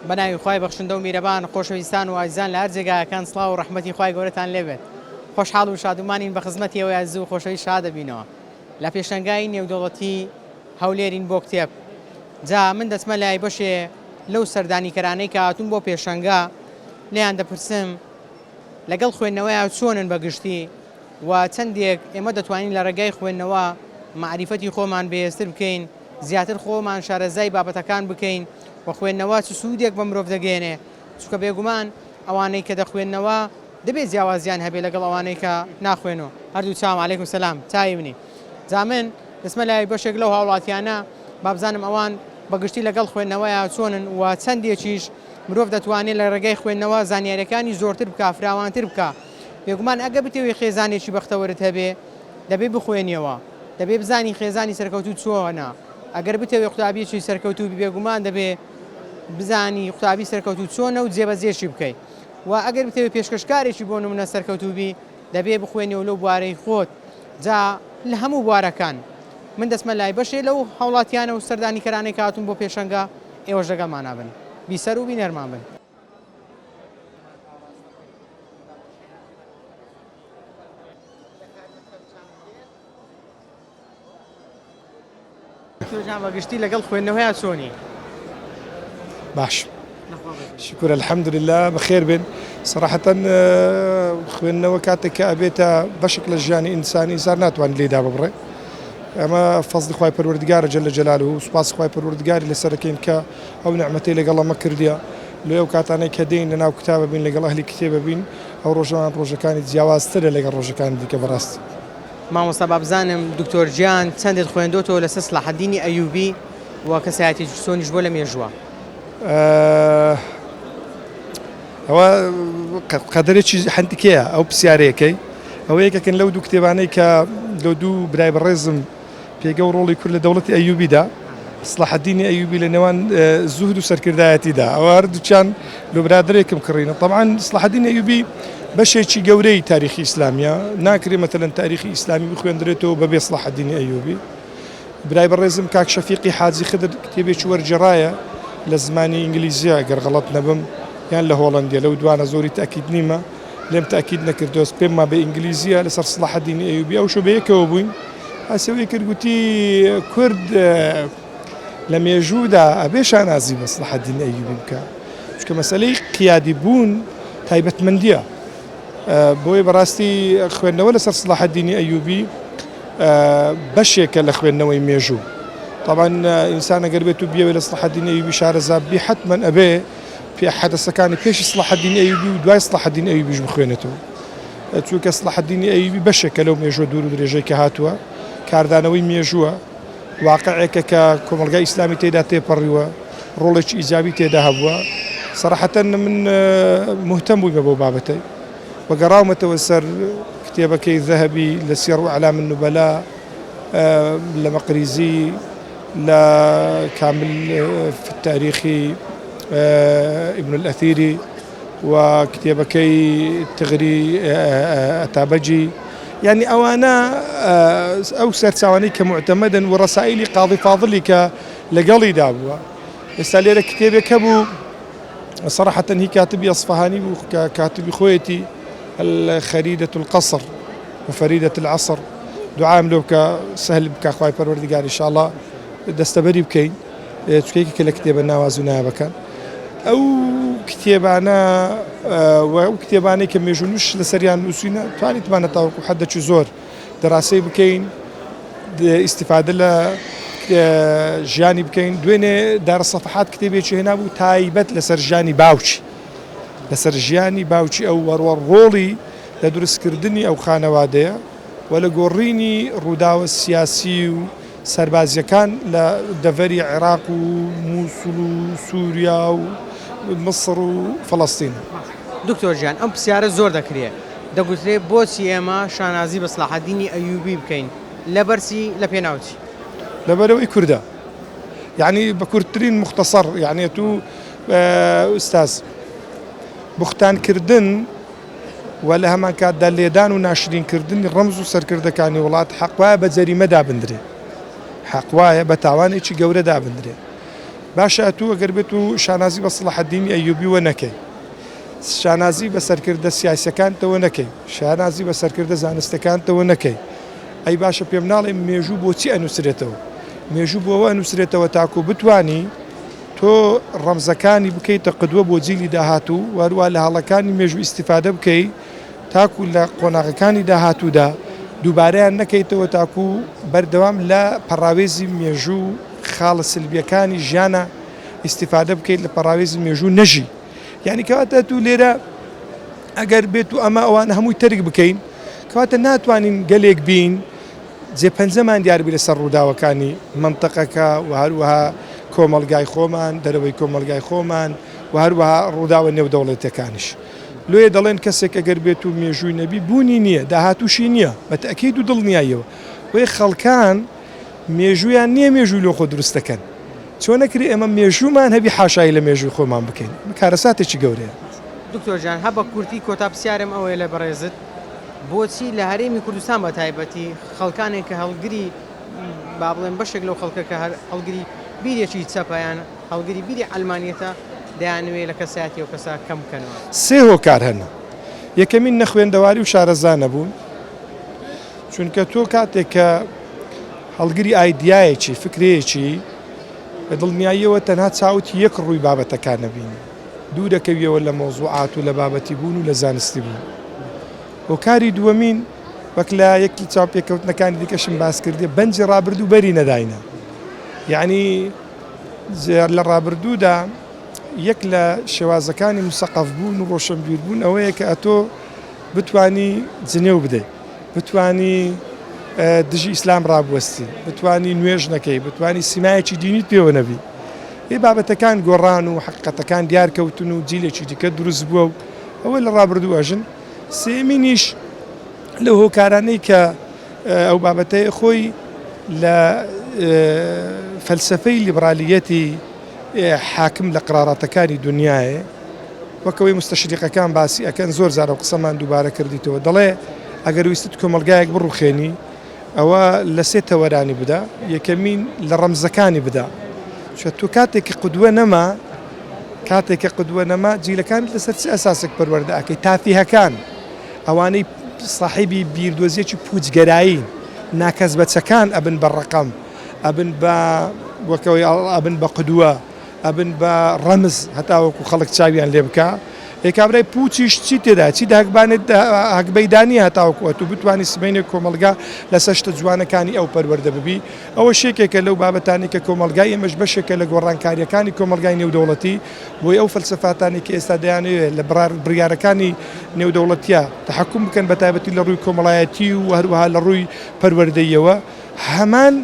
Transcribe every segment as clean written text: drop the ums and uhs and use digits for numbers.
بەناوی خوای بەخشندە و میرەبان خۆشەویستان و ئازیزان لە هەر جێگایەکان سڵاو و ڕەحمەتی خوای گەورەتان لێبێت خۆشحاڵ و شادومانین بە خزمەتی ئێوەی ئازیز و خۆشەویست شاد دەبینەوە لە پێشەنگای نێودەوڵەتی هەولێرین بۆ کتێب جا من دەچمە لای بەشێ لەو سەردانیکەرانەی کە هاتوون بۆ پێشەنگا لێیان دەپرسم لەگەڵ خوێندنەوەیا چۆنن بە گشتی و چەندێک ئێمە دەتوانین لە ڕێگای خوێندنەوە مەعریفەتی خۆمان بەهێزتر بکەین زیاتر خۆمان شارەزای بابەتەکان بکەین و خوێندنەوە چ سوودێک بە مرۆڤ دەگەیەنێ چونکە بێگومان ئەوانەی کە دەخوێننەوە دەبێ جیاوازیان هەبێ لەگەڵ ئەوانەی کە ناخوێنەوە. هەردوو چاوم علیکم سلام چاوی منی جا من دەچمە لای بەشێک لەو هاوڵاتیانە با بزانم ئەوان بە گشتی لەگەڵ خوێندنەوەیا چۆنن و چەندێکیش مرۆڤ دەتوانێت لە ڕێگای خوێندنەوە زانیاریەکانی زۆرتر بکا فراوانتر بکا بێگومان ئەگە بتەوێ خێزانێکی بەختەوەرت هەبێ دەبێ بخوێنیەوە دەبێ بزانی خێزانی سەرکەوتوو چۆنە ئەگەر بتەوێ قوتابیەکی سەرکەوتوو بی بێگومان دەبێ بزانی قوتابی سەرکەوتوو چۆنە و جێبەجێشی بکەی و ئەگەر بتەوێ پێشکەشکارێکی بۆ نمونە سەرکەوتوو بی دەبێ بخوێنیەوە لەو بوارەی خۆت جا لە هەموو بوارەکان من دەچمە لای بەشێ لەو هاوڵاتیانە و سەردانیکەرانەی کە هاتوون بۆ پێشەنگا ئێوەش لەگەڵمانا بن بیسەر و بینەرمان بن. دکتۆر جان بە گشتی لەگەڵ خوێندنەوەیا چۆنی؟ باش شکر الحمدلله بەخێر بێن سەراحەتەن خوێندنەوە کاتێک کە ئەبێتە بەشێک لە ژیانی ئینسان ئینسان ناتوانێت لێی داببڕێ ئەمە فەزلی خوای پەروەردگارە جل جلاله سوپاس خوای پەروەردگاری لەسەرەکەین کە ئەو نعمەتەی لەگەڵ ئەمە کردیە لۆ ئەو کاتانەی کە دێین لەناو کتابە بین لەگەڵ ئەهلی کتێبە بین ئەو ڕۆژەمان ڕۆژەکانی جیاوازترە لەگەڵ ڕۆژەکانی دیکە بەڕاستی. مامۆستا با بزانم دکتۆر گیان چەندت خوێندۆتەوە لەسەر سلاحەدینی ئەیوبی و کەسایەتیەکی چۆنیش بووە لە مێژووە؟ ئەوە قەدەرێکی هەندکەیە ئەو پرسیارەیەکەی ئەوە یەکێکن لەو دوو کتێبانەی کە لەو دوو برای بەڕێزم پێگە و ڕۆڵی کورد لە دەوڵەتی ئەیوبیدا، سڵاحەدینی ئەیوبی لە نێوان زوهد و سەرکردایەتیدا، ئەوە هەردووکیان لۆ برادەرێکم کڕینە. تەبعەن سڵاحەدینی ئەیوبی بەشێکی گەورەی تاریخی ئیسلامیە، ناکرێ مەتەلەن تاریخی ئیسلامی بخوێندرێتەوە بەبێ سڵاحەدینی ئەیوبی. برای بەڕێزم کاک شەفیقی حاجی خدر کتێبێکی وەرگێڕایە لە زمانی ئینگلیزیە گەر غەڵەت نەبم یان لە هۆڵەندیە، لەو دوانە زۆری تەئکید نیمە. لێم تاکید نەکردۆس پێم ما بە ئینگلیزیە لەسەر سڵاحەدینی ئەیوبی ئەو شۆ بەیەکەوە بووین ئاسەوەی کرد گوتی کورد لە مێژوودا ئەبێ شانازی بە سڵاحەدینی ئەیوبی بکە چونکە مەسەلەی قیادی بوون تایبەتمەندیە بۆیە بەڕاستی خوێندنەوە لەسەر سڵاحەدینی ئەیوبی بەشێکە لە خوێندنەوەی مێژوو طبعا ئینسان ئەگەر بێت و بیەوێت لە سڵاحەدینی ئەیوبی شارەزا بی حتمما ئەبێ پێ حەدەسەکانی پێشی سڵاحەدینی ئەیوبی و دوای سڵاحەدینی ئەیوبیش بخوێنێتەوە چونکە سڵاحەدینی ئەیوبی بەشێکە لەو مێژوە دوور و درێژەی کە هاتووە کاردانەوەی مێژووە واقعێکە کە کۆمەڵگای ئیسلامی تێدا تێپەڕیوە ڕۆڵێکی ئیجابی تێدا هەبووە سەراحەتەن من مهتەم بوویمە بەو بابەتەی و گەڕاومەتەوە سەر کتێبەکەی ذەهەبی لە سیەر و ئەعلام النوبەلا لە مەقریزی لە کامل فی التاریخی ابن الاثیری و کتێبەکەی تغری ئەتابەجی یعنی ئەوانە ئەو سەرچاوانەی کە معتەمەدن و ڕەسائیلی قاضی فاضلی کە لەگەڵیدا بووە ئێستا لێرە کتێبێک هەبوو صراحة هی کاتبی ئەسفەهانی بوو کە کاتبی خۆیەتی الخریدة القصر وفریدة العصر دوعام لۆ بکە سهل بکە خوای پەروەردگار ان شاء الله دەستەبەری بکەین چونکە یەکێکە لە کتێبە ناواز و نایابەکان ئەو کتێبانە و ئەو کتێبانەی کە مێژوونوش لەسەریان نووسینە توانیتمانە تاوەکو حەدەکی زۆر دەراسەی بکەین ئیسیفادە لە ژیانی بکەین دوێنێ دارە سەفحات کتێبێکی هێنابوو تایبەت لەسەر ژیانی باوکی لەسەر ژیانی باوکی ئەو وەڕوە ڕۆڵی لە دروستکردنی ئەو خانەوادەیە و لە گۆڕینی ڕووداوە سیاسی و سەربازییەکان لە دەڤەری عێراق و موسڵ و سوریا و میسڕ و فەڵەستین. دکتۆر گیان ئەم پرسیارە زۆر دەکرێ دەگوترێ بۆچی ئێمە شانازی بە سڵاحەدینی ئەیوبی بکەین لەبەر چی لە پێناو چی؟ لەبەرئەوەی کوردە یانی بە کورتترین موختەسەر یانی ئەتوو ئوستاز بوختان کردن و لە هەمانکاتدا لێدان و ناشرینکردنی ڕەمز و سەرکردەکانی وڵات حەق وایە بە جەریمە دابندرێ، حەق وایە بە تاوانێکی گەورە دابندرێ. باشە ئەتوو ئەگەر بێت و شانازی بە سڵاحەدینی ئەیوبیوە نەکەی، شانازی بە سەرکردە سیاسیەکانتەوە نەکەی، شانازی بە سەرکردە زانستەکانتەوە نەکەی، ئەی باشە پێم ناڵێی مێژوو بۆچی ئەنووسرێتەوە؟ مێژوو بۆ ئەوە ئەنووسرێتەوە تاکوو بتوانی تۆ ڕەمزەکانی بکەیتە قدوە بۆ جیلی داهاتوو و هەروەها لە هەڵەکانی مێژوو ئیستیفادە بکەی تاکوو لە قۆناغەکانی داهاتوودا دووبارەیان نەکەیتەوە تاکوو بەردەوام لە پەڕاوێزی مێژوو و خاڵە سلبیەکانی ژیانا ئیستیفادە بکەیت لە پەڕاوێزی مێژوو نەژی یعنی کەواتە تو لێرە ئەگەر بێت و ئەمە ئەوان هەمووی تەرک بکەین کەواتە ناتوانین گەلێک بین جێ پەنجەمان دیار بی لەسەر ڕووداوەکانی مەنتەقەکە و هەروەها کۆمەڵگای خۆمان، دەرەوەی کۆمەڵگای خۆمان و هەروەها ڕووداوە نێودەوڵەتیەکانیش. لۆیە دەڵێن کەسێک ئەگەر بێت و مێژووی نەبی بوونی نییە، داهاتووشی نییە، بە تەئکید و دڵنیاییەوە. بۆیە خەڵکان مێژوویان نییە مێژووی لۆ خۆ دروست دەکەن. چۆن ئەکرێ ئێمە مێژوومان هەبی حاشایی لە مێژووی خۆمان بکەین؟ ئەمە کارەساتێکی گەورەیە. دکتۆر گیان هە بە کورتی کۆتا پرسیارم ئەوەیە لە بەڕێزت، بۆچی لە هەرێمی کوردستان بە تایبەتی خەڵکانێک کە هەڵگری با بڵێم بەشێک لەو خەڵکە کە هەڵگری بیرێکی چەپە یان هەڵگری بیری عەلمانیەتە دەیانەوێ لە کەسایەتی ئەو کەسە کەم بکەنەوە؟ سێ هۆکار هەن، یەکەمین نەخوێندەواری و شارەزا نەبوون، چونکە تۆ کاتێک کە هەڵگری ئایدیایەکی، فکرەیەکی، بە دڵنیاییەوە تەنها چاوت یەک ڕووی بابەتەکان نەبینی، دوورەکەویەوە لە مەوزوعات و لە بابەتی بوون و لە زانستی بوون. هۆکاری دووەمین وەک لە یەکی چاوپێکەوتنەکانی دیکەشم باس کردی بەنجی ڕابردوو بەری نەداینە یعنی لە ڕابردوودا یەک لە شێوازەکانی مسەقەف بوون و ڕۆشنبیر بوون ئەوەیە کە ئەتۆ بتانی جنێو بدەیت بتانی دژی ئیسلام ڕابوەستی بتانی نوێژ نەکەی بتانی سیمایەکی دینیت پێوە نەبی ئێ بابەتەکان گۆڕان و حەقیقەتەکان دیار کەوتن و جیلێکی دیکە دروست بووە و ئەوە لە ڕابردوو ئەژن سێمینیش لەو هۆکارانەی کە ئەو بابەتەیە خۆی لە فەلسفەی لیبرالیەتی حاکم لە قراراتەکانی دنیاە وەکەوەی مستەشریقەکان باسی ئەکەن زۆر جارە قسەمان دووبارە کردیتەوە دەڵێ ئەگەر ویستت کۆمەلگایەک بڕوخێنی ئەوە لە سێ تەوەرانی بدە، یەکەمین لە ڕەمزەکانی بدە، چونکە تۆ کاتێک کە قدوە نەما، کاتێک کە قدوە نەما جیلەکانت لەسەر چ ئەساسێک پەروەردە ئەکەی؟ تافیهەکان، ئەوانەی ساحیبی بیردۆزیەکی پوچگەرایین، ناکەسبەچەکان ئەبن بە ڕەقەم، ئەبن بە وەکەوەی ئەبن بە قدوە. ئەبن بە ڕەمز هەتاوەکو خەڵک چاویان لێ بکا ئێ کابرای پوچیش چی تێدا چی دەهەگبانێت هەگبەی دانیە هەتاوەکو ئەتوو بتوانی سبەینێ کۆمەڵگا لەسەر شتە جوانەکانی ئەو پەروەردە ببی ئەوە شێکێکە لەو بابەتانی کە کۆمەڵگای ئێمەش بەشێکە لە گۆڕانکاریەکانی کۆمەڵگای نێودەوڵەتی بۆی ئەو فەلسەفاتانی کە ئێستا دەیانەوێت لە بڕیارەکانی نێودەوڵەتیە تەحەکوم بکەن بە تایبەتی لە ڕووی کۆمەڵایەتی و هەروەها لە ڕووی پەروەردەییەوە هەمان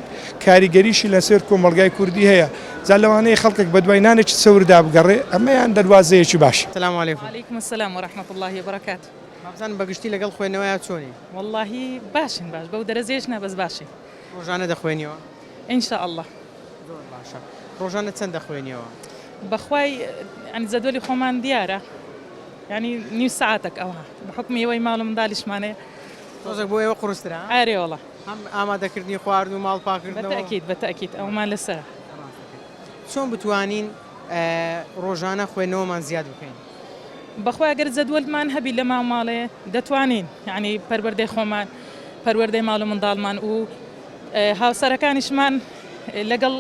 کاریگەریشی لەسەر کۆمەڵگای کوردی هەیە، جا لەوانەیە خەڵکێک بەدوای نانێکی چەوردا بگەڕێ، ئەمەیان دەروازەیەکی باشە. سلام علیکم. وعلیکم السلام و رحمە اللە و بەرەکاتو. بابزانم بە گشتی لەگەڵ خوێندنەوەیا چۆنی؟ وەڵاهی باشین باش بەو دەرەجەیەش نا بەس باشین. ڕۆژانە دەخوێنیەوە؟ ان شاء اللە. زۆر باشە ڕۆژانە چەند دەخوێنیەوە؟ بەخوای یانی جەدوەلی خۆمان دیارە یانی نیو سەعاتەک ئەوها بە حوکمی ئەوەی ماڵ و مندالیشمان هەیە. تۆزێک بۆ ئێوە قورسترە؟ ئەرێ وەڵا. هەم ئامادەکردنی خواردن و ماڵ پاکردنەوە. بەتەئکید بەتەئکید ئەوەمان لەسەرە. چۆن بتوانین ڕۆژانە خوێندنەوەمان زیاد بکەین؟ بەخوا گەر جەدوەلمان هەبی لە ماو ماڵێ دەتوانین یانی پەروەردەی خۆمان پەروەردەی ماڵ و منداڵمان و هاوسەرەکانیشمان لەگەڵ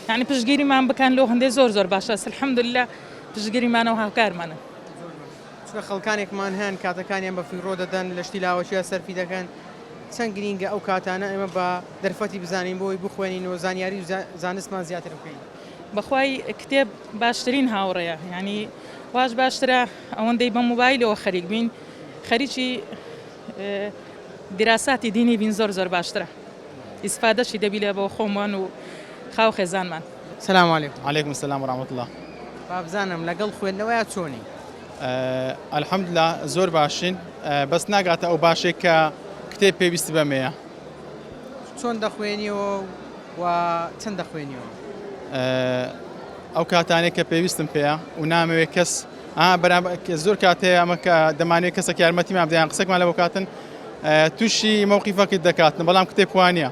یانی پشتگیریمان بکەن لۆ هەندێ زۆر زۆر باشە الحمدللە پشتگیریمانە و هاوکارمانن. چونکە خەڵکانێکمان هەن کاتەکانیان بە فیڕۆ دەدەن لە شتی لاوەکییا سەرفی دەکەن چەند گرینگە ئەو کاتانە ئێمە بە دەرفەتی بزانین بۆی بخوێنین و زانیاری و زانستمان زیاتر بکەین. بەخوای کتێب باشترین هاوڕێیە یانی واش باشترە ئەوەندەی بە مۆبایلەوە خەریک بین خەریکی دیراساتی دینی بین زۆر زۆر باشترە ئیسفادەشی دەبی لە بۆ خۆمان و خاو خێزانمان. سلام علیکم. علیکم السلام و رحمة اللە. با بزانم لەگەڵ خوێندنەوەیا چۆنی؟ الحمدللە زۆر باشین بەس ناگاتە ئەو باشەی کە کتێب پێویستی بەمەیە. چۆن دەخوێنیەوە و چەند دەخوێنیەوە؟ ئەو کاتانەی کە پێویستم پێیە و نامەوێت کەس زۆر کات هەیە ئەمە کە دەمانەوێت کەسێک یارمەتیمان بدەیان قسەکمان لە بۆ کاتن تووشی مەوقیفەکەت دەکاتن بەڵام کتێب وانە.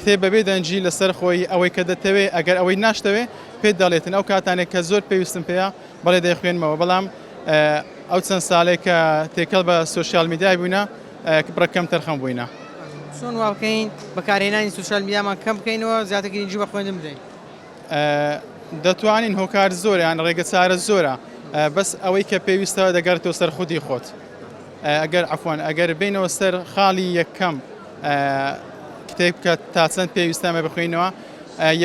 کتێب بەبێ دەنگی لەسەر خۆی ئەوەی کە دەتەوێ ئەگەر ئەوەی ناشتەوێ پێت دەڵێتن ئەو کاتانێک کە زۆر پێویستم پێیە بەڵێ دەیخوێنمەوە بەڵام ئەو چەند ساڵێک کە تێکەڵ بە سۆشیال میدیای بووینە بڕە کەم تەرخەم بووینە. چۆن وا بکەین بەکارهێنانی سۆشیال میدیامان کەم بکەینەوە زیاتر گرنگی بە خوێندن بدەین؟ دەتوانین هۆکار زۆرە یان ڕێگە چارە زۆرە بەس ئەوەی کە پێویستە دەگەڕێتەوە سەر خودی خۆت ئەگەر عەفوان ئەگەر بینەوە سەر خاڵی یەکەم کتێب کە تا چەند پێویستە ئەمە بخوێنەوە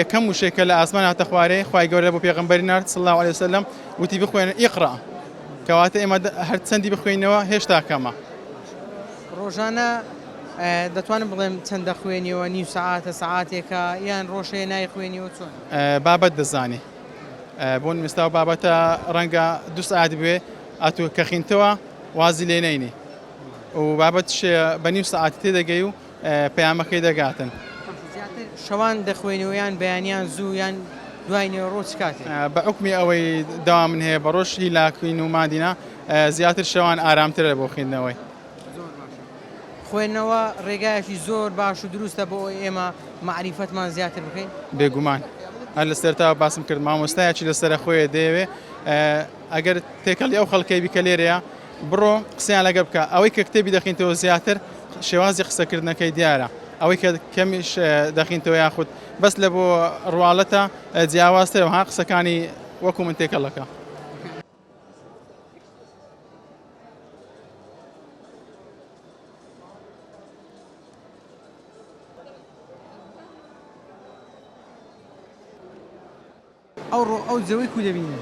یەکەم وشەی کە لە ئاسمان هاتە خوارێ خوای گەورە بۆ پێغەمبەری نارد صلی الله علیه وسلم وتی بخوێنە اقرا کەواتە ئێمە هەر چەندی بخوێنەوە هێشتا کەمە. ڕۆژانە دەتوانم بڵێم چەند دەخوێنیەوە نیو سەعاتە سەعاتێکە یان ڕۆژ هەیە نایخوێنیەوە چۆن؟ بابەت دەزانی بۆ نمستا و بابەتە ڕەنگە دو سەعات بوێ ئەتوو کە خینتەوە وازی لێ نەینی و بابەت بە نیو سەعات تێدەگەی و پەیامەکەی دەگاتن. زیاتر شەوان دەخوێنیەوە یان بەیانیان زوو یان دوای نێوەڕۆ چ کاتێک؟ بە حوکمی ئەوەی دەوام من هەیە بە ڕۆژ هیلاکین و مادینە زیاتر شەوان ئارامترە بۆ خوێندنەوەی. زۆر باشە. خوێندنەوە ڕێگایەکی زۆر باش و دروستە بۆ ئەوەی ئێمە مەعریفەتمان زیاتر بکەین؟ بێگومان. هەر لە سەرەتاوە باسم کرد مامۆستایەکی لەسەرە خۆیە دەیەوێ ئەگەر تێکەڵی ئەو خەڵکەی بی کە لێرەیە بڕۆ قسەیان لەگەڵ بکە ئەوەی کە کتێبی دەخینتەوە زیاتر شێوازی قسەکردنەکەی دیارە ئەوەی کە کەمیش دەخینتەوە یاخود بەس لە بۆ ڕواڵەتە جیاوازترە ها قسەکانی وەکو من تێکەڵەکە. ئەوڕۆ ئەو جەوەی کو دەبینی؟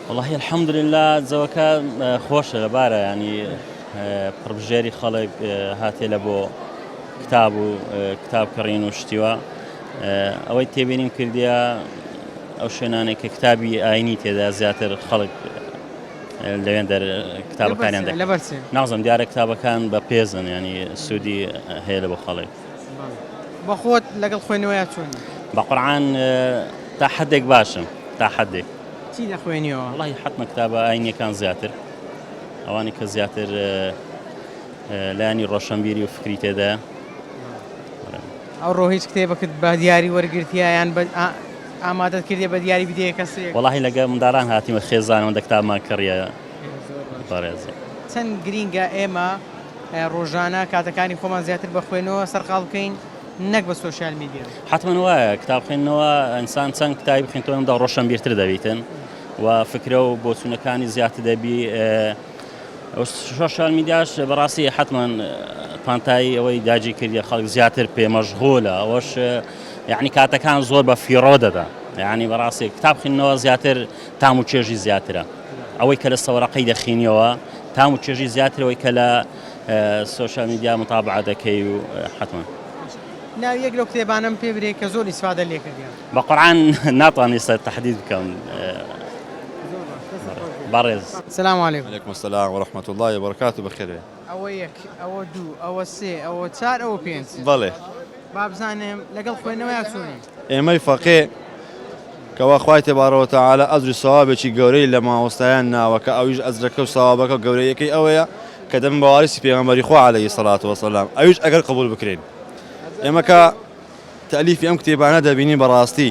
وەڵاهی الحمدللە جەوەکە خۆشە لەبارە ینی پڕبژێری خەڵک هاتێ لە بۆ کتاب و کتاب کڕین و شتیوە ئەوەی تێبینیم کردیە ئەو شوێنانێک کە کتابی ئاینی تێدا زیاتر خەڵک لەوێن دەر کتابەکانیان دەکەن نازم دیارە کتابەکان بە پێزن ینی سوودی هەیە لە بۆ خەڵک بەخۆت لەگەڵ خوێندنەوەیا چۆنی؟ بە قورعان تا حدێک باشم تا حدێک. چی دەخوێنیەوە؟ وەڵاهی حەتمە کتابە ئاینیەکان زیاتر ئەوانی کە زیاتر لایەنی ڕۆشنبیری و فکری تێدایە. ئەوڕۆ هیچ کتێبەکت بە دیاری وەرگرتیە یان ئامادەت کردیە بە دیاری بدەیە کەسێک؟ وەڵاهی لەگەڵ منداڵان هاتیمە خێزانەوە دە کتابمان کڕیە بەڕێزی. چەند گرینگە ئێمە ڕۆژانە کاتەکانی خۆمان زیاتر بە خوێندنەوە سەرقاڵ بکەین نەک بە سۆشیال میدیا. حەتمەن وایە کتاب خوێندنەوە ئینسان چەند کتابی بخوێنێتەوە ئەمدا ڕۆشنبیرتر دەبیتن و فکرە و بۆچوونەکانی زیاتر دەبی سۆشیال میدیاش بەڕاستی حەتمەن پانتایی ئەوەی داگیر کردیە خەڵک زیاتر پێ مەشغولە ئەوەش یعنی کاتەکان زۆر بە فیڕۆ دەدا یعنی بەڕاستی کتاب خوێندنەوە زیاتر تام و چێژی زیاترە ئەوەی کە لە سەوەرەقەی دەخینیەوە تام و چێژی زیاترەوەی کە لە سۆشیال میدیا متابعە دەکەی و حتمما ناوی یەک لەو کتێبانەم پێ برێ کە زۆر ئیسفادە لێ کردیان. بە قورعان ناتوانم ئێستا تەحدید بکەم بەڕێز. سلام علیکم. علیکم السلام و رحمة اللە و برکاته بەخێر بێ. ئەوە یەک ئەوە دوو ئەوە سێ ئەوە چار ئەوە پێنج. بەڵێ. با بزانم لەگەڵ خوێندنەوەیا چۆنی؟ ئێمەی فەقێ کەوا خوای تبارک و تعالی ئەجر و سەوابێکی گەورەی لە مامۆستایان ناوە کە ئەویش ئەجرەکە و سەوابەکە و گەورەیەکەی ئەوەیە کە دەبن بە واریسی پێغەمبەری خوا علیە الصلوة والسلام ئەویش ئەگەر قبوڵ بکرێن ئێمە کە تەئلیفی ئەم کتێبانە دەبینین بەڕاستی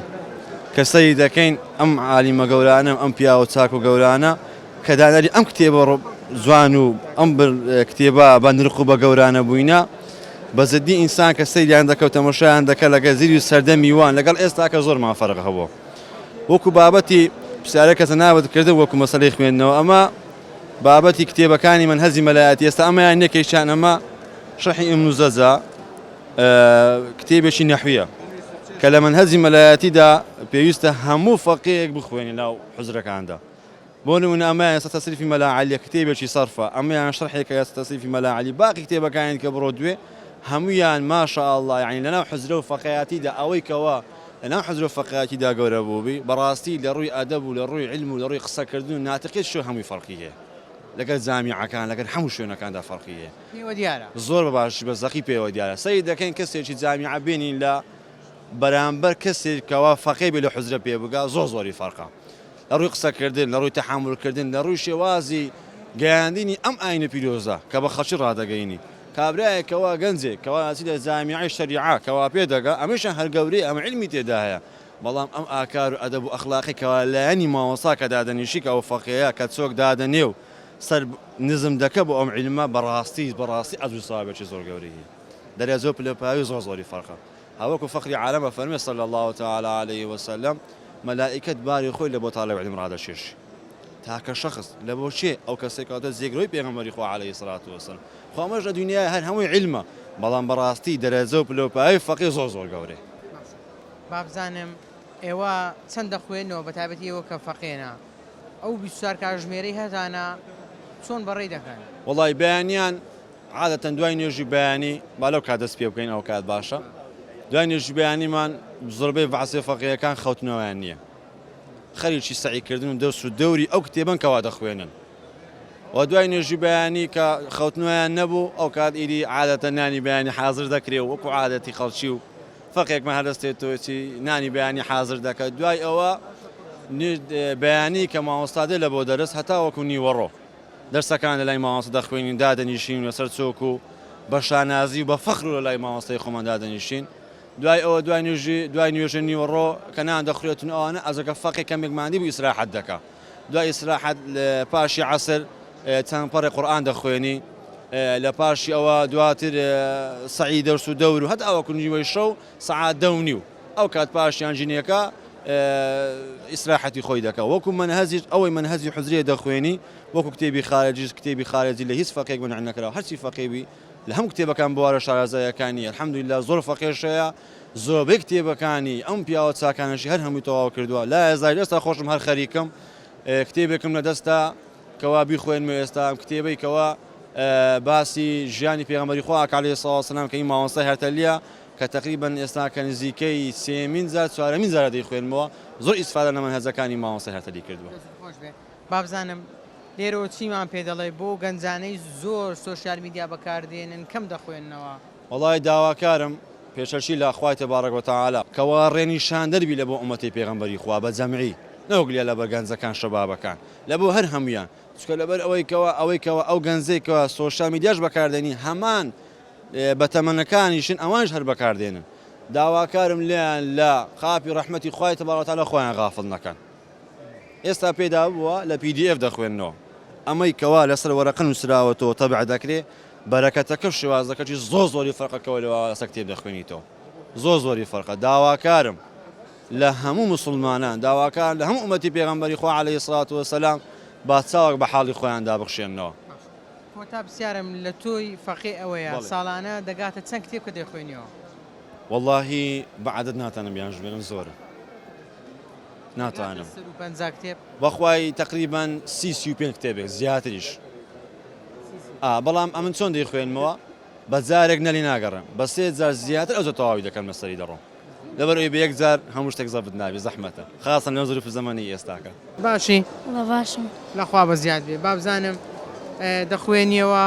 کە سەیری دەکەین ئەم عالیمە گەورانە ئەم پیاوە چاک و گەورانە کە دانەری ئەم کتێبە جوان و ئەم کتێبە بە نرخ و بە گەورانە بووینە بە جدی ئینسان کە سەیریان دەکە و تەمەشایان دەکە لەگەڵ زیری و سەردەمی وان لەگەڵ ئێستا کە زۆرمان فەرق هەبوو وەکو بابەتی پرسیارە کە جەنابت کردن وەکو مەسەلەی خوێندنەوە ئەمە بابەتی کتێبەکانی مەنهەجی مەلایەتی ئێستا ئەمەیان یەکێکیان ئەمە شەرحی ئیبن زەجا کتێبێکی نەحویە کە لە مەنهەجی مەلایەتیدا پێویستە هەموو فەقێیەک بخوێنێ ناو حوجرەکاندا بۆ نمونە ئەمەیان ئێستا تەسریفی مەلا عەلیە کتێبێکی سەرفە ئەمەیان شەرحێکە ئێستا تەسریفی مەلا عەلی باقی کتێبەکانی کە بڕۆ دوێ هەموویان ماشاءاللە یعنی لەناو حوجرە و فەقێیاتیدا ئەوەی کەوا لەناو حوجرە و فەقێیاتیدا گەورە بووبی بەڕاستی لە ڕووی ئەدەب و لە ڕووی عیلم و لە ڕووی قسەکردن و ناتقیت شو هەمووی فەرقی هەیە لەگەل جامیعەکان لەگەل هەموو شوێنەکاندا فەرقی هەیە پێوە دیارە. زۆر بە باشی بە زەقی پێوە دیارە سەیر دەکەین کەسێکی جامیعە بێنین لە بەرامبەر کەسێک کەوا فەقێ بێ لە حوجرە پێ بگا زۆر زۆری فەرقە لە ڕووی قسەکردن لە ڕووی تەحەمول کردن لە ڕووی شێوازی گەیاندنی ئەم ئاینە پیرۆزە کە بە خەڵکی ڕادەگەینی. کابرایەک کەوا گەنجێک کەوا ئەچیتە جامیعەی شەریعە کەوا پێ دەگا ئەمەیشیان هەر گەورەیە ئەمە عیلمی تێدا هەیە بەڵام ئەم ئاکار و ئەدەب و ئەخلاقی کەوا لایەنی مامۆستا کە دادەنیشی کە ئەو فەقێیە کە چۆک دادەنێ و سەر نزم دەکە بۆ ئەم عیلمە بەڕاستی بەڕاستی ئەجر و سەوابێکی زۆر گەورەی هەیە دەرەجە و پلە پایەی زۆر زۆری فەرقە هەوەکو فەخری عالەم ئەفەرمێ صلی اللە تعالی علیه وسلم مەلائیکەت باری خۆی لە بۆ تاڵب علم ڕادەکێشی تاکە شەخس لە بۆ کێ ئەو کەسێک کەواتە جێگرەوەی پێغەمبەری خوا علیه الصلاة والسلام خۆ ئەمەش لە دنیای هەر هەمووی عیلمە بەڵام بەڕاستی دەرەجە و پلە و پایەی فەقێ زۆر زۆر گەورەیە. با بزانم ئێوە چەند دەخوێنەوە بەتایبەتی ئێوە کە فەقێنە ئەو 24 کاژمێرەی هەتانە چۆن بەڕێی دەکەن؟ وەڵای بەیانیان عادەتەن دوای نوێژی بەیانی با لەو کات دەست پێ بکەین ئەو کات باشە دوای نوێژی بەیانیمان زۆربەی بەعسێ فەقێیەکان خەوتنەوەیان نییە خەریکی سەعیکردن و دەرس و دەوری ئەو کتێبەن کەوا دەخوێنن و دوای نوێژی بەیانی کە خەوتنەوەیان نەبوو ئەو کات ئیدی عادەتە نانی بەیانی حازر دەکرێ و وەکو عادەتی خەڵکی و فەقێکمان هەر دەستێتەوەی نانی بەیانی حازر دەکات دوای ئەوە بەیانی کە مامۆستا دێ لە بۆ دەرس هەتا وەکو نیوەڕۆ دەرسەکان لە لای مامۆستا دەخوێنین دادەنیشین لەسەر چۆک و بە شانازی و بە فەخر و لە لای مامۆستای خۆمان دادەنیشین دوای ئەوە دوای نوێژی دوای نوێژە نیوەڕۆ کە نان دەخورێتن ئەوانە ئەزەکە فەقێ کەمێک ماندی بوو ئیسراحەت دەکا دوای ئیسراحەت پاشی عەسر چەند پەڕێ قورئان دەخوێنی لە پاشی ئەوە دواتر سەعی دەرس و دەور و هەتا وەکو نیوەی شەو سەعات دە و نیو ئەو کات پاشیان ژنێکە ئیسراحەتی خۆی دەکا وەکو مەنهەجیش ئەوەی مەنهەجی حوجرەیە دەخوێنی وەکو کتێبی خارجیش کتێبی خارجی لە هیچ فەقێک مەنع نەکراوە هەرچی فەقێ بی لە هەموو کتێبەکان بوارە شارەزایەکانی الحمدللە زۆر فەقێش هەیە زۆربەی کتێبەکانی ئەم پیاوە چاکانەشی هەر هەمووی تەواو کردووە لا یەزال ئێستا خۆشم هەر خەریکم کتێبێکم لە دەستە کەوا بیخوێنمەوە ئێستا ئەم کتێبەی کەوا باسی ژیانی پێغەمبەری خوا ئەکا عەلەیهی سڵاو وسلام کە ئی مامۆستای هەرتەلیە کە تەقریبەن ئێستا کە نزیکەی سێیەمین جار چوارەمین جارە دەیخوێنمەوە زۆر ئیسفادە لە مەنهەجەکانی مامۆستای هەرتەلی کردووە. دەستت خۆش بێ بابزانم لێرەوە چیمان پێ دەڵێی بۆ گەنجانەی زۆر سۆشیال میدیا بەکاردێنن کەم دەخوێننەوە؟ وەڵای داواکارم پێشەکی لە خوای تبارک و تعالی کەوا ڕێنیشاندەر بی لە بۆ ئومەتی پێغەمبەری خوا بە جەمعی نەوەک لە لەبەر گەنجەکان شەبابەکان لە بۆ هەر هەموویان چونکە لەبەر ئەوەی کەوا ئەوەی کەوا ئەو گەنجەی کەوا سۆشیال میدیاش بەکاردێنی هەمان بەتەمەنەکانیشن ئەوانیش هەر بەکاردێنن داواکارم لێیان لە قاپی ڕەحمەتی خوای تبارک و تعالی خۆیان غافڵ نەکەن ئێستا پێدا بووە لە PDF دەخوێننەوە ئەمەی کەوا لەسەر وەرەقە نووسراوەتەوە تەبع دەکرێ بەرەکەتەکە و شێوازەکەی زۆر زۆری فەرقەکەەوە لەوە لەسەر کتێب دەخوێنیتەوە زۆر زۆری فەرقە داواکارم لە هەموو موسڵمانان داواکارم لە هەموو ئومەتی پێغەمبەری خوا علیە الصلوة والسلام با چاوەک بە حاڵی خۆیاندا بخشێننەوە. کۆتا پرسیارم لە تۆی فەقێ ئەوەیە بەڵێ. ساڵانە دەگاتە چەند کتێب کە دەیخوێنیەوە؟ وەڵاهی بە عەدەد ناتانم بیانژمێرم زۆرن دەگاتە ناتوانم. سەروو 50 کتێب؟ بەخوای تەقریبەن سی 35 کتێبێک زیاتریش ئا بەڵام ئەمن چۆن دەیخوێنمەوە بە جارێک نەلی ناگەڕێم بە سێ جار زیاتر ئەوجا تەواوی دەکەم لەسەری دەڕۆم. لەبەر ئەوەی بە یەک جار هەموو شتێک زەبت نابی زەحمەتە خاسەن لەم زروف زەمەنەی ئێستاکە. باشی؟ وەڵا باشم. لە خوا بەزیاد بێ. با بزانم دەخوێنیەوە؟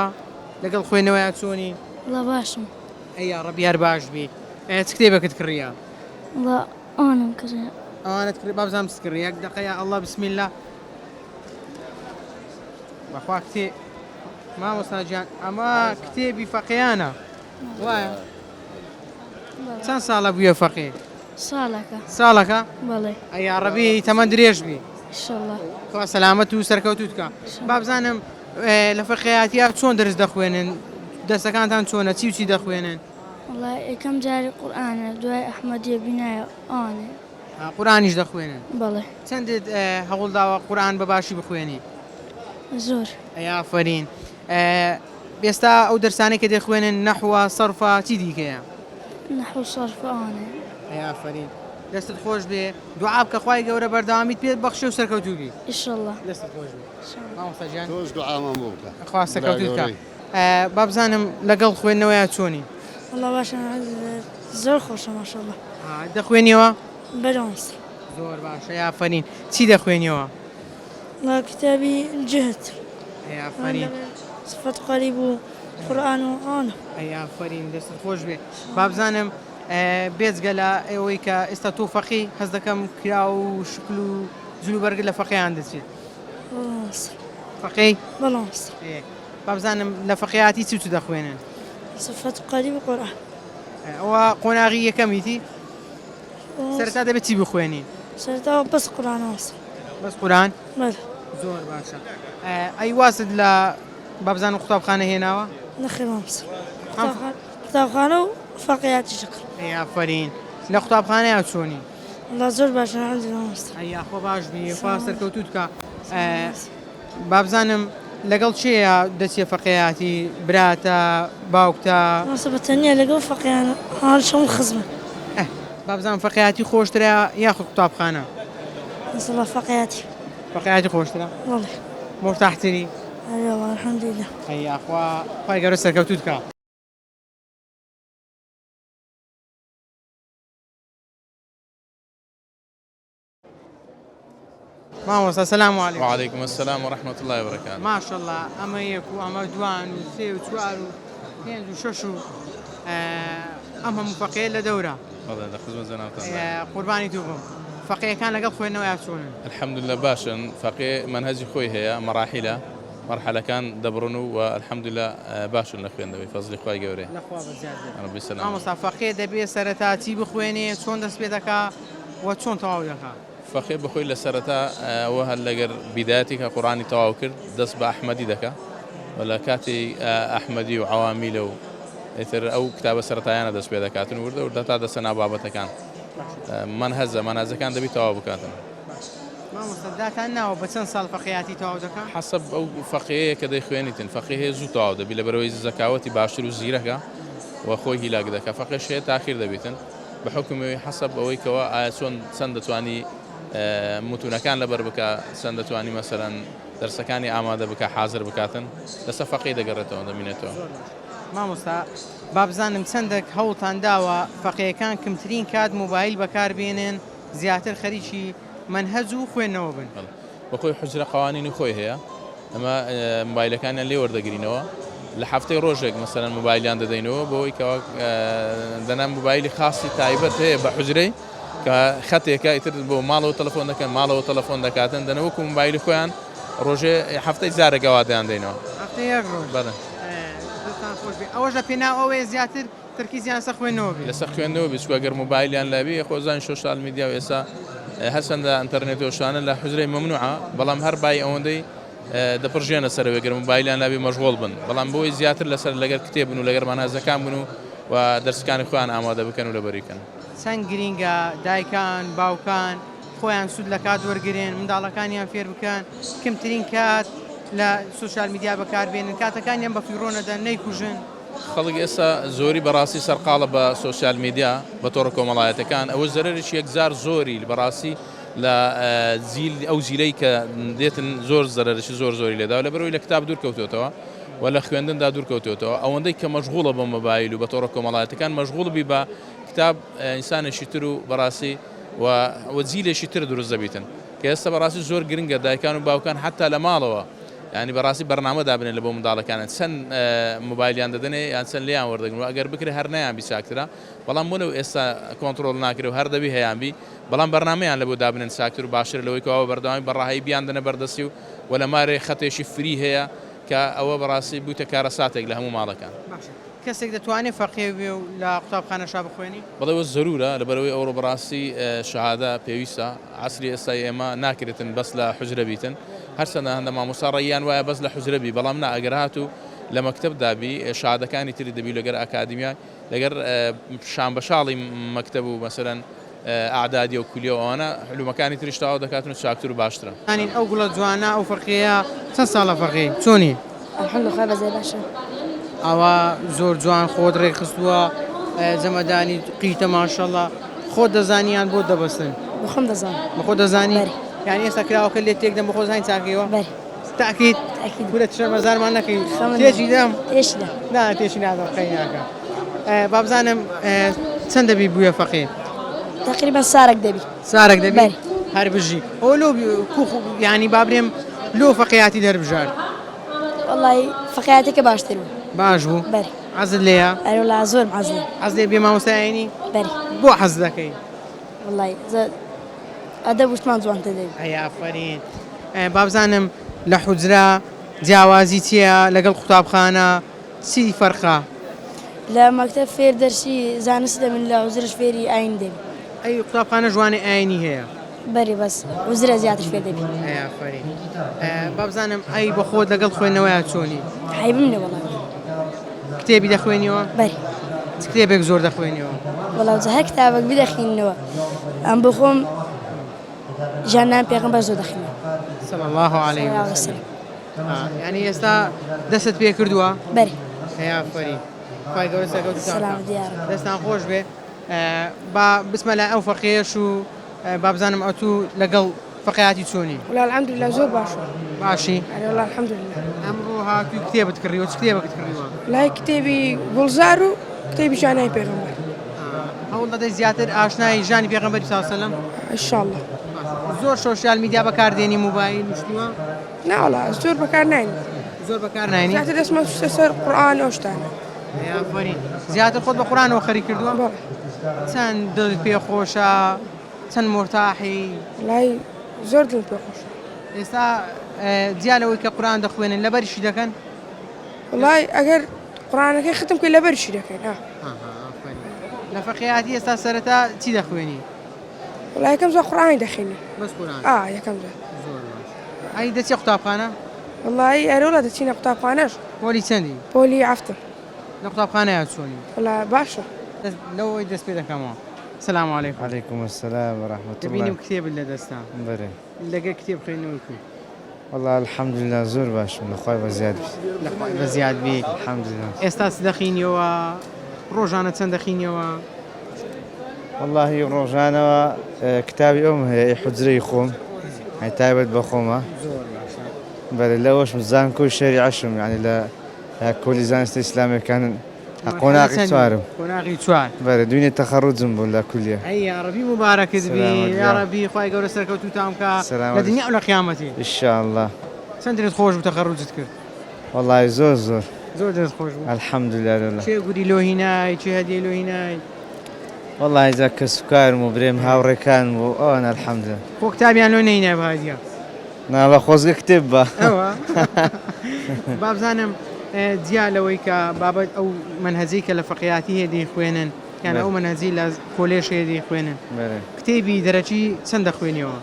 لەگەڵ خوێندنەوەیا چۆنی؟ وەڵا باشم. ئەی یاڕەبی هەر باش بی. چ کتێبێکت کڕیە؟ وەڵا ئەوانم کڕیە. ئەوانەت کڕی با بزانم چت کڕی یەک دەقە یا ئەڵڵا بسم اللە. بەخوا کتێ مامۆستا گیان ئەمە کتێبی فەقێیانە وایە؟ چەند ساڵە بوویە فەقێ؟ ساڵەکە. ساڵەکە؟ بەڵێ. ئەی یاڕەبی تەمەن درێژ بی. ئیشەڵا. خوا سەلامەت و سەرکەوتووت کا. با بزانم لە فەقێیاتیا چۆن دەرس دەخوێنن؟ دەرسەکانتان چۆنە؟ چی و چی دەخوێنن؟ وەڵا یەکەم جاری قورئانە دوای ئەحمەدیە بینایە ئەوانەیە. قورئانیش دەخوێنن؟ بەڵێ. چەندت هەوڵ داوە قورئان بە باشی بخوێنی؟ زۆر. ئەی ئافەرین. ئێستا ئەو دەرسانەی کە دەیخوێنن نەحوە، سەرفە، چی دیکەیە؟ نەحو و سەرف ئەوانەیە. ئەی ئافەرین. دەستت خۆش بێ. دوعا بکە خوای گەورە بەردەوامیت پێ بەخشێ و سەرکەوتوو بی. ئیشەڵا. دەستت خۆش بێ. مامۆستا گیان. تۆش دوعامان بۆ بکە. خوا سەرکەوتووت کا. با بزانم لەگەڵ خوێندنەوەیا چۆنی؟ وەڵا باشە زۆر خۆشە ماشەڵا. دەخوێنیەوە؟ بەرێ مامۆستا. زۆر باشە ئافەرین. چی دەخوێنیەوە؟ وەڵا کتابی جهد. ئەی ئافەرین. صفت قریب و قورئان و ئەوانە. ئەی ئافەرین دەستت خۆش بێ. با بزانم بێجگە لە ئەوەی کە ئێستا تۆ فەقێی حەز دەکەم کراو و شکل و جل و بەرگت لە فەقێیان دەچێت. بەڵێ مامۆستا. فەقێی؟ بەڵێ مامۆستا. با بزانم لە فەقێیاتی چ و چ دەخوێنن؟ سفەت قەریب قورئان. ئەوە قۆناغی یەکەمیتی؟ سەرەتا دەبێت چی بخوێنی؟ سەرەتا بەس قورئان مامۆستا. بەس قورئان؟ بەلێ. زۆر باشە. ئەی وازت لە بابزانم قوتابخانە هێناوە؟ نەخێر مامۆستا. قوتابخانە و فەقیاتیش دەکەم. ئەی ئافەرین. لە قوتابخانەیا چۆنی؟ وەڵا زۆر باشە الحمدللە مامۆستا. ئەی یاخوا باش بی خوا سەرکەوتووت کا. بابزانم لەگەڵ کێیا دەچیە فەقێیاتی براتە باوکتە؟ مامۆستا بە تەنیا لەگەڵ فەقێیانە هاوڕێش هەموو خزمن. ئه بابزانم فەقێیاتی خۆشترە یاخود قوتابخانە؟ مامۆستا فەقێیاتی. فەقێیاتی خۆشترە؟ بەڵێ. مورتاحتری؟ ئەرێ وەڵا الحمدللە. ئەی یاخوا خوای گەورە سەرکەوتووت کا. مامۆستا سلام علیکم. وعلیکم السلام و رحمة اللە و برکاته. ماشاءاللە ئەمە یەک و ئەمە دوان و سێ و چوار و پێنج و شەش و ئەم هەموو فەقێیە لە دەورە. بەڵێ لە خزمەت جەنابتان داین. قوربانی تو بم. فەقێیەکان لەگەڵ خوێندنەوەیا چۆنن؟ الحمدللە باشن فەقێ مەنهەجی خۆی هەیە مەراحیلە مەرحەلەکان دەبڕن و وە الحمدللە باشن لە خوێندنەوەی فەزڵی خوای گەورەیە. لە خوا بەزیاد بێت. ربی سەلامەت. مامۆستا فەقێ دەبێ سەرەتا چی بخوێنێ چۆن دەست پێ دەکا وە چۆن تەواو دەکا؟ فەقێ بەخۆی لە سەرەتا وە هەر لەگەر بیدایەتی کە قورئانی تەواو کرد دەست بە ئەحمەدی دەکا و لە کاتی ئەحمەدی و عەوامیلە و ئیتر ئەو کتابە سەرەتایانە دەست پێ دەکاتن وردە وردە تا دەستە ناو بابەتەکان مەنهەجە مەنهەجەکان دەبی تەواو بکاتن. مامۆستا داتان ناوە بە چەند ساڵ فەقێیاتی تەواو دەکا؟ حەسەب ئەو فەقێیە کە دەیخوێنیتن فەقێ هەیە زوو تەواو دەبی لەبەرئەوەی زەکاوەتی باشتر و زیرەکە و خۆی هیلاک دەکا فەقێش هەیە تاخیر دەبیتن. بە حوکمی ئەوەی حەسەب ئەوەی کەوا ئایا چۆن چەند دەتوانی متونەکان لەبەر بکا چەند دەتوانی مەسەلەن دەرسەکانی ئامادە بکا حازر بکاتن لەسەر فەقێی دەگەڕێتەوە دەمینێتەوە. زۆر باش مامۆستا با بزانم چەندەک هەوڵتان داوە فەقێیەکان کمترین کات مۆبایل بەکار بێنن زیاتر خەریکی مەنهەج و خوێندنەوە بن؟ بەڵێ بەخۆی حوجرە قوانینی خۆی هەیە ئەمە مۆبایلەکانیان لێ وەردەگرینەوە لە هەفتەی ڕۆژێک مەسەلەن مۆبایلیان دەدەینەوە بۆی کەوا دەنا مۆبایلی خاصی تایبەت هەیە بە حوجرەی کە خەتێکە ئیتر بۆ ماڵەوە تەلەفۆن دەکەن ماڵەوە تەلەفۆن دەکاتن دەنە وەکو مۆبایلی خۆیان ڕۆژێ هەفتەی جارێک ئەوا دەیان دەینەوە. هەفتەی یەک ڕۆژ. بەڵێ. دەستتان خۆش بێ ئەوەش لە پێناو ئەوەیە زیاتر تەرکیزیان لەسەر خوێندنەوە بێ. لەسەر خوێندنەوە بێ چونکە گەر مۆبایلیان لابێ خۆ ئەزانی سۆشیال میدیا و ئێستا هەرچەندە ئەنتەرنێت و شتانە لە حوجرەی مەمنوعە بەڵام هەر بای ئەوەندەی دەپڕژێنە سەرەوەی گەر مۆبایلیان لابێ مەشغوڵ بن بەڵام بۆی زیاتر لەسەر لەگەر کتێب بن و لەگەر مەنهەجەکان بن و و دەرسەکانی خۆیان ئامادە بکەن و لەبەری بکەن. چەند گرینگە دایکان باوکان خۆیان سوود لە کات وەرگرن منداڵەکانیان فێر بکەن کمترین کات لە سۆشیال میدیا بەکاربێنن کاتەکانیان بەفیڕۆ نەدەن نەیکوژن. خەڵک ئێستا زۆری بەڕاستی سەرقاڵە بە سۆشیال میدیا بە تۆڕە کۆمەڵایەتەکان ئەوە زەرەرێکی یەکجار زۆری بەڕاستی لە جیل ئەو جیلەی کە دێتن زۆر زەرەرێکی زۆر زۆری لێداوە لەبەرئەوەی لە کتاب دوور کەوتۆتەوە و لە خوێندندا دوور کەوتۆتەوە ئەوەندەی کە مەشغوڵە بە مۆبایل و بە تۆڕە کۆمەڵایەتەکان مەشغوڵ بی بە کتاب ئینسانێکی تر و بەڕاستی و و جیلێکی تر دروست دەبیتن کە ئێستا بەڕاستی زۆر گرنگە دایکان و باوکان حتا لە ماڵەوە یانی بەڕاستی بەرنامە دابنێن لە بۆ منداڵەکانیان چەند مۆبایلیان دەدەنێ یان چەند لێیان وەردەگرن و ئەگەر بکرێ هەر نەیان بی چاکترە بەڵام بۆ لەو ئێستا کۆنتڕۆڵ ناکرێ و هەر دەبی هەیان بی بەڵام بەرنامەیان لە بۆ دابنێن چاکتر و باشترە لەوەی کەوا بە بەردەوامی بە ڕەهایی بیاندەنە بەردەستی و وە لە مارێ خەتێکی free هەیە کە ئەوە بەڕاستی بوویتە کارەساتێک لە هەموو ماڵەکان. باشە کەسێک دەتوانێ فەقێ بێ و لە قوتابخانەشا بخوێنی؟ بەڵێ وە زەرورە لەبەرئەوەی ئەوڕۆ بەڕاستی شەهادە پێویستە عەسری ئێستای ئێمە ناکرێتن بەس لە حوجرە بیتن هەرچەندە هەندە مامۆستا ڕەییان وایە بەس لە حوجرە بی بەڵام نا ئەگەر هاتوو لە مەکتەبدا بی شەهادەکانی تری دەبی لەگەر ئەکادیمیای لەگەر شان بە شاڵی مەکتەب و مەسەلەن ئەعدادیە و کولیە و ئەوانە علومەکانی تریش تەواو دەکاتن و چاکتر و باشترە. زانین ئەو گوڵە جوانە ئەو فەقێیە چەند ساڵە فەقێی چۆنی؟ الحمد خوای بەزەی باشە. ئاوا زۆر جوان خۆت ڕێکخستووە جەمەدانی قیتە ماشەڵا خۆت دەزانی یان بۆت دەبەستن؟ بەخۆم دەزانم. بەخۆت دەزانی؟ بەرێ. یانی ئێستا کراوەکە لێت تێک دەم بەخۆت زانی چاکەیەوە؟ بەرێ. تاکید؟ تاکید. کورە شەرمەزارمان نەکەی خەمت تێکی دەم؟ تێکی دەم. نا تێکی نادەم قەیناکە. با بزانم چەند دەبی بوویە فەقێ؟ تقریبا سارەک دەبی. سارەک دەبی؟ بەرێ. هەر بژی. ئەوە لۆ کوخ یانی با برێم لۆ فەقێیاتی دەربژارد؟ وەڵی فەقێیاتەکە باشتر بوو. باش بوو؟ بەرێ. حەزت لێیە؟ ئەرێ وەڵا زۆرم حەز لێیە. حەز لێیە بی مامۆستای ئاینی؟ بەرێ. بۆ حەز دەکەی؟ وەڵی زۆر ئەدەب وشتمان جوانتر دەبی. ئەی ئافەرین. با بزانم لە حوجرە جیاوازی چییە لەگەڵ قوتابخانە چی فەرقە؟ لە مەکتەب فێر دەرسی زانست دەبن لە عوزرەش فێری ئاین دەبین. ئەی قوتابخانەش وانەی ئاینی هەیە؟ بەرێ بەس عوزرە زیاتر فێر دەبین. ئەی ئافەرین. با بزانم ئەی بە خۆت لەگەڵ خوێندنەوەیا چۆنی؟ عەیبم نیە وەڵا. کتێبی دەخوێنیەوە؟ بەرێ. چ کتێبێک زۆر دەخوێنیەوە؟ وەڵا جا هەر کتابێک بدەخینەوە ئەم بۆ خۆم ژیاننامەی پێغەمبەر زۆر دەخوێنمەوە. صلی الله علیه وسلم. یانی ئێستا دەستت پێ کردووە؟ بەرێ. ئەی ئافەرین. خوای گەورە سەرکەوتووتان سەلامەت یارب. دەستان خۆش بێ. با بچمە لای ئەو فەقێیەش و با بزانم ئەتوو لەگەڵ فەقیاتی چۆنی؟ وەڵا الحمدللە زۆر باشە. باشی؟ ئەرێ وەڵا الحمدللە. ئەمڕۆ هاتووی کتێبت کڕیوە چ کتێبێکت کڕیوە؟ وەڵای کتێبی گوڵزار و کتێبی ژانای پێغەمبەر. هەوڵ دەدەی زیاتر ئاشنای ژانی پێغەمبەری صلی الله علیه و سلم؟ ان شاء الله. زۆر social media بەکاردێنی موبایل و شتی وا؟ نا وەڵا زۆر بەکار ناینم. زۆر بەکار ناینی؟ زیاتر دەستمان چووتە سەر قورئان ئەو شتانە. ئافەرین. زیاتر خۆت بە قورئانەوە خەریک کردووە؟ بەڵێ. چەند دڵت پێ خۆشە؟ چەند مورتاحی؟ وەڵای زۆر دڵم پێ خۆشە. ئێستا جیا لەوەی کە قورئان دەخوێنن لەبەریشی دەکەن؟ وەڵای ئەگەر قورئانەکەی ختم کەی لەبەریشی دەکەین ئا. ئەها ئافەرین. لە فەقێیاتی ئێستا سەرەتا چی دەخوێنی؟ وەڵا یەکەم جار قورئانی دەخوێنین. بەس قورئان؟ ئا یەکەم جار. زۆر باش. ئەی دەچیە قوتابخانە؟ وەڵایی ئەرێ وەڵا دەچینە قوتابخانەش. پۆلی چەندی؟ پۆلی حەفتم. لە قوتابخانەیا چۆنی؟ وەڵا باشە. لەوەی دەست پێ دەکەمەوە. سلام علیکم. علیکم السلام و رحمة الله. دەبینم کتێبت لە دەستە. بەرێ. لەگەر کتێب خوێندنەوەی کوو؟ وەڵا الحمدللە زۆر باشم لە خوای بەزیاد بی. لە خوای بەزیاد بی. الحمدللە. ئێستا چ دەخینیەوە؟ ڕۆژانە چەند دەخینیەوە؟ وەڵاهی ڕۆژانەوە کتابی ئەوم هەیە ئی حوجرەی خۆم یانی تایبەت بە خۆمە. زۆر باشە. بەرێ لەوەشم زانکۆی شەریعەشم یانی لە کۆلی زانستە ئیسلامیەکان قۆناغی چوارم. قۆناغی چوار. بەرێ دوینێ تەخەڕوجم بوو لە کولیە. ئەی یاڕەبی موبارەکت بی یاڕەبی خوای گەورە سەرکەوتووتان بکا لە دنیا و لە قیامەتی. ان شاء اللە. چەند دلت خۆش بوو تەخەڕوجت کرد؟ وەڵای زۆر زۆر. زۆر دلت خۆش بوو؟ الحمدللە لۆلە. کێ گوری لۆ هینای کێ هەدیەی لۆ هینای؟ وەڵای جا کەسوکارم و برێم هاوڕێکانم و ئەوان الحمدللە. خۆ کتابیان لۆ نەهینای بە هەدیە؟ ناڵە خۆزگە کتێب بە. ئەوە بابزانم جیا لەوەی کە بابەت ئەو مەنهەجەی کە لە فەقیاتی هەیە دەیخوێنن یان ئەو مەنهەجەی لە کۆلێژ هەیە دەیخوێنن کتێبی دەرەکی چەند دەخوێنیەوە؟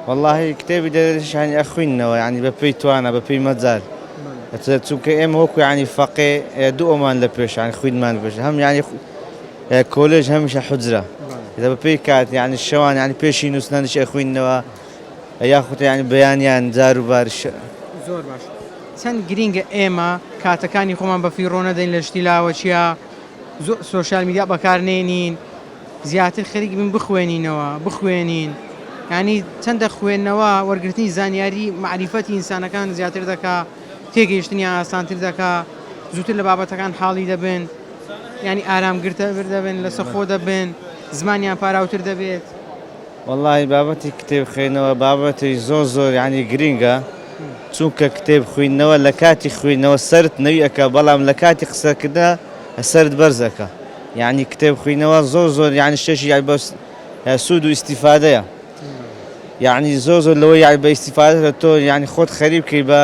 وەڵاهی کتێبی دەرەکیش یانی ئەخویننەوە یانی بە پێی توانا بە پێی مەجال چونکە ئێمە وەکو یانی فەقێ دوو ئەومان لە پێش یانی خوینمان لە پێش هەم یانی کۆلێژ هەمیشە حوجرە بە پێی کات یانی شەوان یانی پێشی نووسنانیش ئەخویننەوە یاخود یانی بەیانیان جار و بار ش. زۆر باش چەند گرینگە ئێمە کاتەکانی خۆمان بە فیڕۆ نەدەین لە شتی لاوەکیا زۆر social media بەکار نێنین زیاتر خەریک بین بخوێنینەوە بخوێنین یانی چەندە خوێندنەوە وەرگرتنی زانیاری مەعریفەتی ئینسانەکان زیاتر دەکا تێگەیشتنیان ئاسانتر دەکا زووتر لە بابەتەکان حاڵی دەبن یانی ئارامگرتر دەبن لەسەرخۆ دەبن زمانیان پاراوتر دەبێت. وەڵاهی بابەتی کتێب خوێندنەوە بابەتی زۆر زۆر یانی گرینگە چونکە کتێب خویندنەوە لە کاتی خویندنەوە سەرت نەوی ئەکا بەڵام لە کاتی قسەکردنا سەرت بەرز ئەکا یانی کتێب خویندنەوە زۆر زۆر یانی شتێکی یانی بەس سوود و ئیستیفادەیە یعنی زۆر زۆر لەوە یانی بە ئیستیفادە لە تۆ یانی خۆت خەریب کەی بە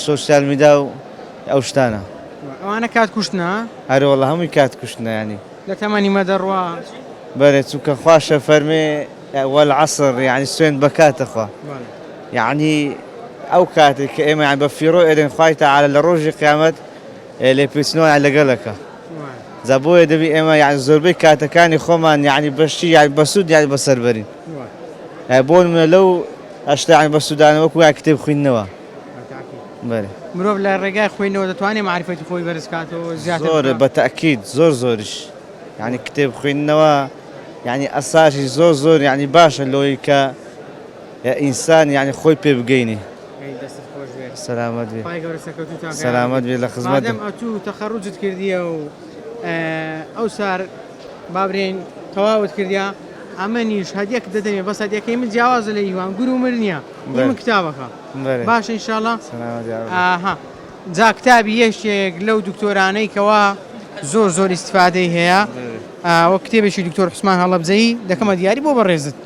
social media و ئەو شتانە ئەوانە کات کوشتنە ئەرێ وەڵا هەمووی کات کوشتنە یانی لە تەمەنی مە دەڕوا. بەرێ چونکە خوا شەفەرمێ والعصر یعنی سوێند بە کاتە خوا یعنی ئەو کاتێک کە ئێمە یان بە فیڕۆ ئێرێن خوای تەعالا لە ڕۆژی قیامەت لێپێچنەوە یان لەگەڵەکە جا بۆیە دەبی ئێمە یعنی زۆربەی کاتەکانی خۆمان یعنی بەشی یعنی بەسوود یعنی بەسەر بەرین بۆ نمونە لەو ئەشتا یعنی بەسوودانە وەکو یان کتێب خویندنەوە بەرێ مرۆڤ لە ڕێگای خوێندنەوە دەتوانێت مەعریفەتی خۆی بەرز کاتەوە زیاتر زۆر بکا؟ بە تەئکید زۆر زۆریش یعنی کتێب خوێندنەوە یعنی ئەساسی زۆر زۆر یعنی باشە لۆی کە ئینسان یعنی خۆی پێ بگەینی. ئەی دەستت خۆش بێت. سەلامەت بی. خوای گەورە سەرکەوتووتان کات. سەلامەت بی لە خزمەت. مادەم ئەتوو تەخەڕوجت کردیە و ئەو سار با برێین تەواوت کردیە ئەمنیش هەدیەکت دەدەمێ بەس هەدیەکەی من جیاوازە لە ئیوان گور و مر نییە هی من کتابەکە باشە ئینشاڵا ئاها جا کتابی یەکێک لەو دکتۆرانەی کەوا زۆر زۆر ئیسفادەی هەیە وەک کتێبێکی دکتۆر حوسمان هەڵەبجەیی دەکەمە دیاری بۆ بەڕێزت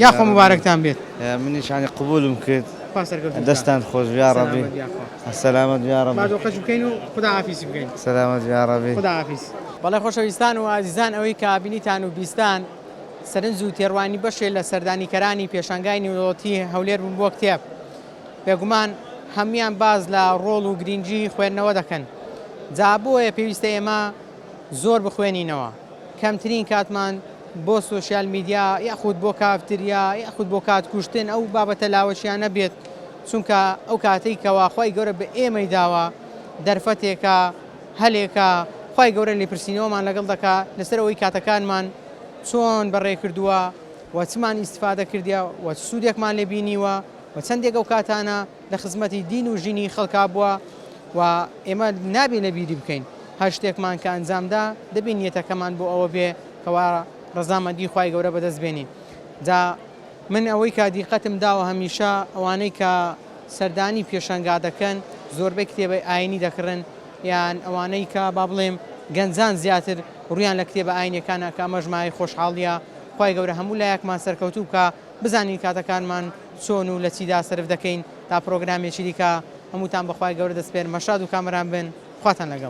یاخۆ مبارەکتان بێت منیشانی قبولم کرد. خوا سەرکەوتوو بکا. دەستان خۆش بی یاڕەبی. سەلامەت یاخوا. سەلامەت بی یاڕەبی. با دڵخەش بکەین و خودا حافیزی بکەین. سەلامەت بی یاڕەبی. خودا حافیز. بەڵێ خۆشەویستان و ئازیزان ئەوەی کە بینیتان و بیستان سەرنج و تێڕوانی بەشێ لە سەردانیکەرانی پێشانگای نێودەوڵەتی هەولێر بوون بۆ کتێب. بێگومان هەموویان باس لە ڕۆڵ و گرینگی خوێندنەوە دەکەن. جا بۆیە پێویستە ئێمە زۆر بخوێنینەوە. کەمترین کاتمان بۆ سۆشیال میدیا یاخود بۆ کافتریا یاخود بۆ کات کوشتن ئەو بابەتە لاوەکیانە بێت چونکە ئەو کاتەی کەوا خوای گەورە بە ئێمەی داوە دەرفەتێکە هەلێکە خوای گەورە لێپرسینەوەمان لەگەڵ دەکا لەسەر ئەوەی کاتەکانمان چۆن بەڕێ کردووە و چمان ئیستفادە کردیە و چ سوودێکمان لێ بینیوە و چەندێک ئەو کاتانە لە خزمەتی دین و ژینی خەڵکا بووە و ئێمە نابێ لە بیری بکەین هەر شتێکمان کە ئەنجامدا دەبێ نیەتەکەمان بۆ ئەوە بێ کەوا ڕەزامەندی خوای گەورە بەدەست بێنین جا من ئەوەی کە دیقەتم داوە هەمیشە ئەوانەی کە سەردانی پێشەنگا دەکەن زۆربەی کتێبەی ئاینی دەکڕن یان ئەوانەی کە با بڵێم گەنجان زیاتر ڕویان لە کتێبە ئاینیەکانە کە ئەمەش مایەی خۆشحاڵیە خوای گەورە هەموو لایەکمان سەرکەوتوو بکا بزانین کاتەکانمان چۆن و لە چیدا سەرف دەکەین تا پرۆگرامێکی دیکە هەمووتان بە خوای گەورە دەسپێرم هەر شاد و کامەران بن خواتان لەگەڵ.